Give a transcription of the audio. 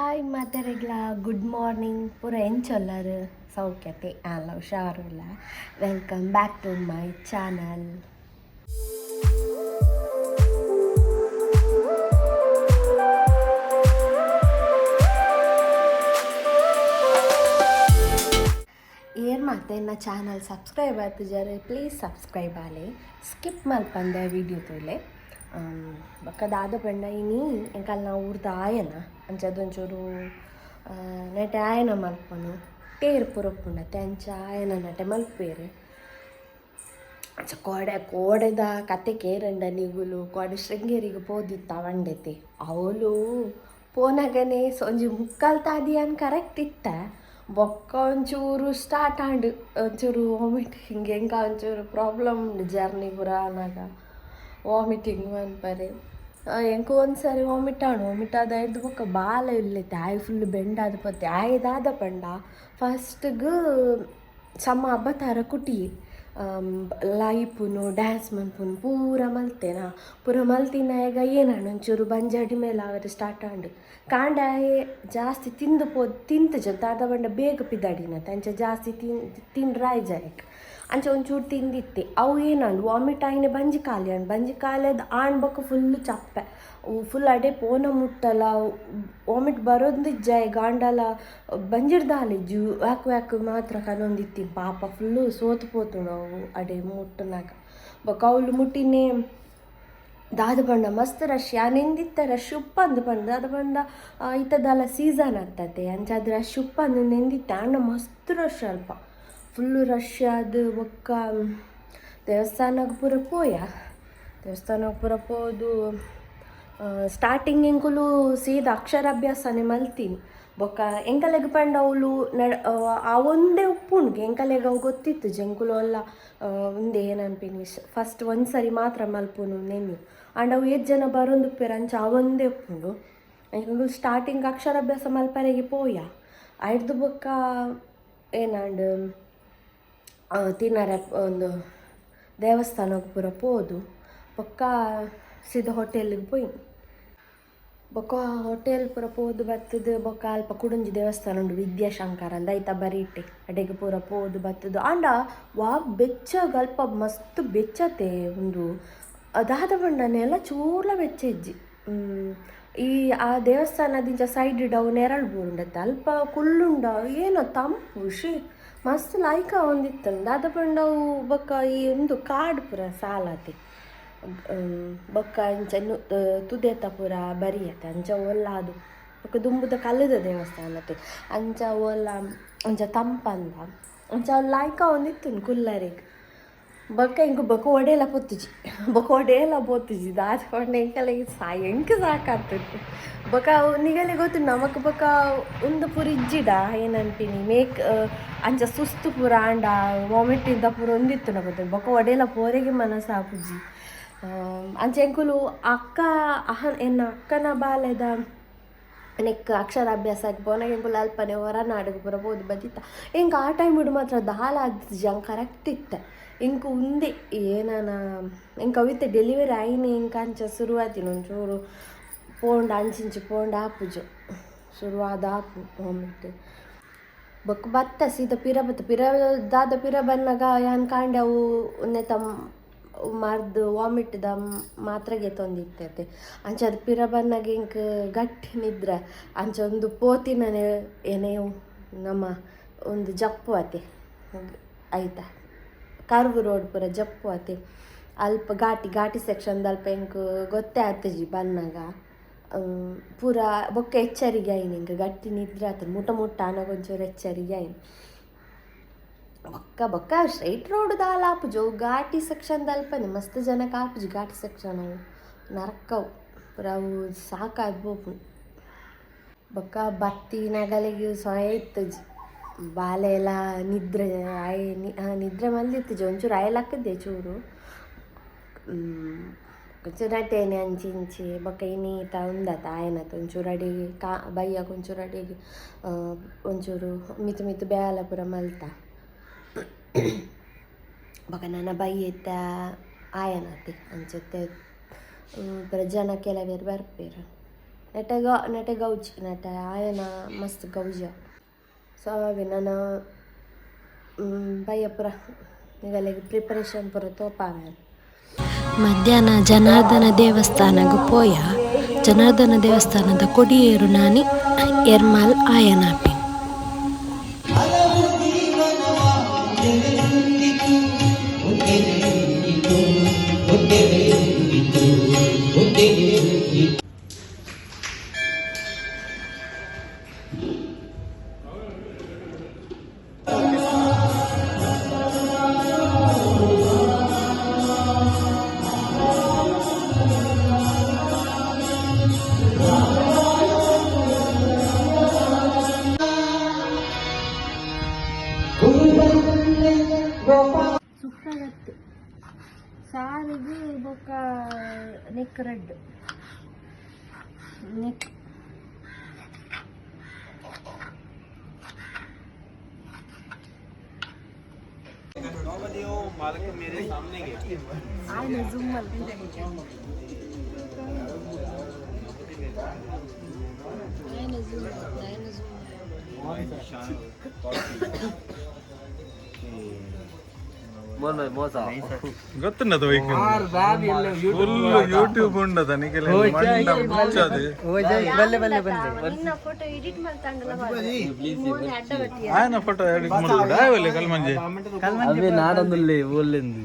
Hi ಮಾತೆರೆಗ್ಲ good morning. ಪೂರ ಎಂಚೊಲ್ಲರ್? ಸೌಖ್ಯತೆ ಆಲ ಹುಷಾರುಲ್ಲ. Welcome back to my channel. ಏರ್ ಮಾತೆ ಎನ್ನ channel subscribe ಆತುಜರ್, please subscribe Aale. Skip ಮಲ್ಪಂದೆ video ತೂಲೆ. ಬೊಕ್ಕ ದಾದ ಪಂಡ, ಇನಿ ಎಂಕಲ್ನ ಊರ್ದ ಆಯನ, ಅಂಚದ ಒಂಚೂರು ನೆಟೆ ಆಯನ ಮಲ್ಪುನು. ತೇರ್ ಪೂರ ಉಪ್ಪುಂಡತ್ತೆ, ಅಂಚ ಆಯನ ನಟೆ ಮಲ್ಪುವೆರ್. ಅಂಚ ಕೋಡೆ ಕೋಡೆದ ಕತೆ ಕೇರಂಡ ನಿಗುಲು. ಕೋಡೆ ಶೃಂಗೇರಿಗೆ ಪೋದಿತ್ತ ವಂಡೆತೆ. ಅವಳು ಪೋನಗನೆ ಒಂಜಿ ಮುಕ್ಕಾಲ್ ತಾದಿಯಾನ್ ಕರೆಕ್ಟ್ ಇತ್ತ. ಬೊಕ್ಕ ಒಂಚೂರು ಸ್ಟಾರ್ಟ್ ಆಂಡ್, ಒಂಚೂರು ವಾಮಿಟಿಂಗ್. ಎಂಕ ಒಂಚೂರು ಪ್ರಾಬ್ಲಮ್ ಉಂಡು ಜರ್ನಿ ಪೂರ ಆನಗ ವಾಮಿಟಿಂಗ್ ಮನ್ಪರೆ. ಎಂಕ್ ಒಂದ್ಸರಿ ವಾಮಿಟ್ ಆಂಡ್. ವಾಮಿಟ್ ಆದ ಐರ್ದ್ ಬೊಕ್ಕ ಬಾಲೆ ಇಲ್ಲೆತೆ, ಆಯೆ ಫುಲ್ ಬೆಂಡಾದ್ ಪೋತೆ. ಆಯೆ ದಾದ ಪಂಡ, ಫಸ್ಟ್ಗ್ ಸಮ ಅಬತಾರ ಕುಟಿ ಲೈಪುನು ಡ್ಯಾನ್ಸ್ ಮನ್ಪುನು ಪೂರ ಮಲ್ತೆನಾ. ಪೂರ ಮಲ್ತಿನಾಗ ಏನಾಂಡ್, ಒಂಚೂರು ಬಂಜಾಡಿ ಮೇಲೆ ಆವರೆ ಸ್ಟಾರ್ಟ್ ಆಂಡ್. ಕಾಂಡೆ ಆಯೆ ಜಾಸ್ತಿ ತಿಂದು ಪೋ ತಿಂತುಜ. ದಾದ ಪಂಡ ಬೇಗ ಪಿದಾಡಿನತೆ, ಅಂಚ ಜಾಸ್ತಿ ತಿನ್ರಾಯ್ಜ ಆಯೆಗ್. ಅಂಚ ಒಂಚೂರು ತಿಂದಿತ್ತೆ. ಅವು ಏನಾಂಡ್, ವಾಮಿಟ್ ಆಯಿನ ಬಂಜಿ ಖಾಲಿ ಆಂಡ್. ಬಂಜಿ ಖಾಲಿ ಆಂಡ್ ಬೊಕ್ಕ ಫುಲ್ ಚಪ್ಪೆ. ಫುಲ್ ಅಡೆ ಪೋನ ಮುಟ್ಟಲ ವಾಮಿಟ್ ಬರೋಂದಿಜ್ಜ ಆಂಡಲ ಬಂಜಿರ್ದಾಲ ಇಜ್ಜಿ. ವ್ಯಾಕ್ ವ್ಯಾಕ್ ಮಾತ್ರ ಕನೊಂದಿತ್ತಿ. ಪಾಪ ಫುಲ್ಲು ಸೋತು ಪೋತುಂಡು ಅವು ಅಡೆ ಮುಟ್ಟುನಾಗ. ಬೊಕ್ಕ ಅವ್ಲು ಮುಟ್ಟಿನೇ ದಾದ ಪಂಡ ಮಸ್ತ್ ರಶ್. ಯಾನ್ ಎಂದಿತ್ತೆ ರಶ್ ಉಪ್ಪಂದು ಪಂಡ. ದಾದ ಪಂಡ ಇತ್ತದಲ್ಲ ಸೀಸನ್ ಆಗ್ತತೆ, ಅಂಚಾದ್ ರಶ್ ಉಪ್ಪಂದು ನೆಂದಿತ್ತೆ. ಆಂಡ ಮಸ್ತ್ ರಶ್ ಅಲ್ಪ, ಫುಲ್ಲು ರಶ್ ಆದ್ ಬೊಕ್ಕ ದೇವಸ್ಥಾನಗ್ ಪೂರ ಪೋಯ. ದೇವಸ್ಥಾನಗ್ ಪೂರ ಪೋದು ಸ್ಟಾರ್ಟಿಂಗ್ ಎಂಕುಲು ಸೀದಾ ಅಕ್ಷರಾಭ್ಯಾಸನೆ ಮಲ್ತೀನಿ. ಬೊಕ್ಕ ಎಂಕಲೆಗ್ ಪಂಡ ಅವ್ಲು ನಡ ಆ ಒಂದೇ ಉಪ್ಪುಂಡು, ಎಂಕಲೆಗ್ ಅವು ಗೊತ್ತಿತ್ತು. ಎಂಕುಲು ಅಲ್ಲ ಉಂದೇ ಏನನ್ಪಿನಿ, ಫಸ್ಟ್ ಒಂದ್ಸರಿ ಮಾತ್ರ ಮಲ್ಪುನು ನೆನ್ನಿ. ಆಂಡ ಅವು ಏತ್ ಜನ ಬರೊಂದುಪ್ಪೆರ್, ಅಂಚ ಅವೊಂದೇ ಉಪ್ಪುಂಡು. ಎಂಕುಲು ಸ್ಟಾರ್ಟಿಂಗ್ ಅಕ್ಷರಾಭ್ಯಾಸ ಮಲ್ಪರೆಗೆ ಪೋಯ. ಐಡ್ದ್ ಬೊಕ್ಕ ಏನಾಂಡ್, ತಿನ್ನರೆ ಒಂದು ದೇವಸ್ಥಾನಗ್ ಪೂರ ಪೋದು ಬೊಕ್ಕ ಸೀದಾ ಹೋಟೆಲ್ಗೆ ಪೋಯಿ. ಬೊಕ್ಕ ಹೋಟೆಲ್ ಪೂರ ಪೋದು ಬತ್ತುದು, ಬೊಕ್ಕ ಅಲ್ಪ ಕುಡೊಂಜಿ ದೇವಸ್ಥಾನ ಉಂಡು ವಿದ್ಯಾಶಂಕರ ಅಂದ್, ಐತ ಬರಿಟೆ, ಅಡೆಗ್ ಪೂರ ಪೋದು ಬತ್ತುದು. ಆಂಡ ವಾ ಬೆಚ್ಚಗ್ ಅಲ್ಪ, ಮಸ್ತ್ ಬೆಚ್ಚತೆ ಉಂದು. ದಾದ ಪಂಡ ನೆಲ ಚೂರ್ಲ ಬೆಚ್ಚ ಇಜ್ಜಿ. ಈ ಆ ದೇವಸ್ಥಾನದಿಂಚ ಸೈಡ್ ಅವು ನೆರಳು ಬೂರುಂಡತ್ತೆ, ಅಲ್ಪ ಕುಲ್ಲುಂಡ ಏನೋ ತಂಪು ಶೇ ಮಸ್ತ್ ಲಾಯ್ಕ್ ಆವೊಂದಿತ್ತುಂಡು. ದಾದ ಪಂಡ ಅವು ಬೊಕ್ಕ ಈ ಉಂದು ಕಾಡ್ ಪೂರ ಸಾಲಾತೆ, ಬೊಕ್ಕ ಇಂಚ ತುದೆತ ಪೂರ ಬರಿಯತೆ, ಅಂಚ ಓಲಾದು. ಬೊಕ್ಕ ದುಂಬುದ ಕಲ್ಲುದ ದೇವಸ್ಥಾನತೆ, ಅಂಚ ಓಲ ಅಂಚ ತಂಪಂದ, ಅಂಚ ಲಾಯ್ಕ್ ಆವೊಂದಿತ್ತುಂಡು ಕುಲ್ಲರೆಗ್. ಬೊಕ್ಕ ಎಂಕ್ ಬೊಕ ಒಡೇಲ ಪೊತ್ತುಜಿ, ಬೊಕ ಒಡೇಲ ಪೋತುಜಿ. ದಾದ ಪಂಡ ಎಂಕಲೆಗ್ ಎಂಕ್ ಸಾಕಾತುಂಡು. ಬೊಕ ಅವು ನಿಗಲೆ ಗೊತ್ತುಂಡು ನಮಕ್. ಬೊಕ ಉಂದು ಪೂರ ಇಜ್ಜಿಡ ಏನನ್ಪಿನಿ ಮೇಕ್ ಅಂಚ ಸುಸ್ತು ಪೂರ ಆಂಡ ವಾಮಿಟ್ ಇಂತ ಪೂರ ಒಂದಿತ್ತುಂಡ ಗೊತ್ತುಂಡು. ಬೊಕ ಒಡೇಲ ಪೋರೆಗೆ ಮನಸ್ಸಾಪುಜಿ. ಅಂಚ ಎಂಕುಲು ಅಕ್ಕ ಅಹ ಎನ್ನ ಅಕ್ಕನ ಬಾಲೆದ ನೆಕ್ ಅಕ್ಷರಾಭ್ಯಾಸ ಪೋನಗ ಎಂಕುಲು ಅಲ್ಪನೆ ಹೊರನಾಡುಗು ಪೂರ ಪೋದು ಬದಿತ್ತ. ಎಂಕ್ ಆ ಟೈಮ್ ಮಾತ್ರ ದಾಲ ಆದಿಜ್ಜಿ, ಅಂಗ್ ಕರೆಕ್ಟ್ ಇತ್ತೆ. ಎಂಕ್ ಉಂದೆ ಏನನ ಎಂಕ್ ಅವಿತ್ತೆ ಡೆಲಿವರಿ ಆಯಿನಿ. ಎಂಕ್ ಅಂಚ ಶುರುವಾತಿನ ಒಂಚೂರು ಪೋಂಡ ಅಂಚಿಂಚಿ ಪೋಂಡ ಆಪುಜು, ಶುರುವಾದ ಆಪು ವಾಮಿಟ್. ಬೊಕ್ಕ ಬತ್ತ ಸೀದಾ ಪಿರ ಬತ್ತ. ಪಿರ ದಾದ ಪಿರ ಬನ್ನಗ ಯಾನ್ ಕಾಂಡೆ ಅವು ನೆತ ಮರ್ದ್ ವಾಮಿಟ್ದ ಮಾತ್ರೆ ಗೆತೊಂದಿತ್ತೆ. ಅಂಚ ಅದು ಪಿರ ಬನ್ನಗ ಎಂಕ್ ಗಟ್ಟಿ ನಿದ್ರೆ. ಅಂಚ ಒಂದು ಪೋತಿನನೆ ಏನೇ ನಮ್ಮ ಒಂದು ಜಪ್ಪು ಅತೆ ಆಯ್ತಾ, ಕರ್ವ್ ರೋಡ್ ಪೂರ ಜಪ್ಪು ಅತೆ. ಅಲ್ಪ ಘಾಟಿ ಘಾಟಿ ಸೆಕ್ಷನ್ ಅಲ್ಪ ಎಂಕ್ ಗೊತ್ತೇ ಆತುಜಿ ಬನ್ನಗ ಪೂರ. ಬೊಕ್ಕ ಎಚ್ಚರಿಗೆ ಆಯಿನಿ. ಎಂಕ್ ಗಟ್ಟಿ ನಿದ್ರೆ ಆತು. ಮುಟ ಮುಟ್ಟ ಆನಗ ಒಂಚೂರು ಎಚ್ಚರಿಗೆ ಆಯಿನಿ. ಬೊಕ್ಕ ಬೊಕ್ಕ ಸ್ಟ್ರೈಟ್ ರೋಡ್ ದಾಲ ಆಪುಜಿ, ಅವು ಘಾಟಿ ಸೆಕ್ಷನ್ ಅಲ್ಪನೆ ಮಸ್ತ್ ಜನಕ್ಕೆ ಆಪುಜಿ. ಘಾಟಿ ಸೆಕ್ಷನ್ ಅವು ನರಕವು ಪೂರ, ಅವು ಸಾಕಾದ್ ಪೋಪುಂಡು. ಬೊಕ್ಕ ಬತ್ತಿ ನಗಲಿಗೆ ಸೊಯ ಇತ್ತುಜಿ. ಬಾಲೆ ಎಲ್ಲ ನಿದ್ರೆ ಆಯೆ ನಿದ್ರೆ ಮಲ್ದಿತ್ತುಜಿ. ಒಂಚೂರು ಆಯೆ ಲಕ್ಕದೆ ಚೂರು ಒಂಚೂರು ನಟೇನೆ ಅಂಚಿ ಇಂಚಿ. ಬೊಕ್ಕ ಇನೀತ ಉಂದತ ಆಯನತ ಒಂಚೂರು ಅಡಿಗೆ ಕಾ ಬಯ್ಯಗ್ ಒಂಚೂರು ಅಡಿಗೆ ಒಂಚೂರು ಮಿತು ಮಿತು ಬೇಲೆ ಪೂರ ಮಲ್ತ. ಬೊಕ್ಕ ನನ ಬಯ್ಯೆತ್ತ ಆಯನತೆ ಅಂಚತೆ ಪೂರ ಜನ ಕೆಲವೆರ್ ಬರ್ಪೆರ್. ನೆಟೆ ನೆಟೆ ಗೌಜಿ ನೆಟೆ ಆಯನ ಮಸ್ತ್ ಗೌಜ. ಸೊ ಅವೆ ನಾನು ಬಯ್ಯ ಪೂರ ನಿಗಲೆಗ್ ಪ್ರಿಪರೇಷನ್ ಪೂರ ತೋಪಾವೆ. ಮಧ್ಯಾಹ್ನ ಜನಾರ್ದನ ದೇವಸ್ಥಾನಗ್ ಪೋಯ. ಜನಾರ್ದನ ದೇವಸ್ಥಾನದ ಕೊಡಿಯೇರು ನಾನಿ ಎರ್ಮಾಲ್ ಆಯನಾಪಿ. ಸುಕ್ಕಗತ್ತು ಸಾರಿಗೆ ಬೊಕ್ಕ ನೆಕ್ ರೆಡ್ ನೆಕ್. ಆಯ್ನ ಜೂಮ್ ಆಯ್ನ ಜೂಮ್ ಆಯ್ನ ಜೂಮ್. ಗೊತ್ತುಂಡದ ಫುಲ್ ಯೂಟ್ಯೂಬ್ ಉಂಡದ ನಿಖಿಲ್ ಮಂಡ ಮುಚ್ಚದು. ನಿನ್ನ ಫೋಟೋ ಎಡಿಟ್ ಮಲ್ತಾಂಡಲ ಅಡ್ಡ ಬತ್ತಿಯ. ಆಯನ ಫೋಟೋ ಎಡಿಟ್ ಮಾಡ್ಬಿಡ ಆಯವಲ್ಲಿ ಕಲ್ಮಂಜಿ. ಅವೇ ನಾಡೊಂದುಲ್ಲೆ ಓಲ್ಲೆಂದು.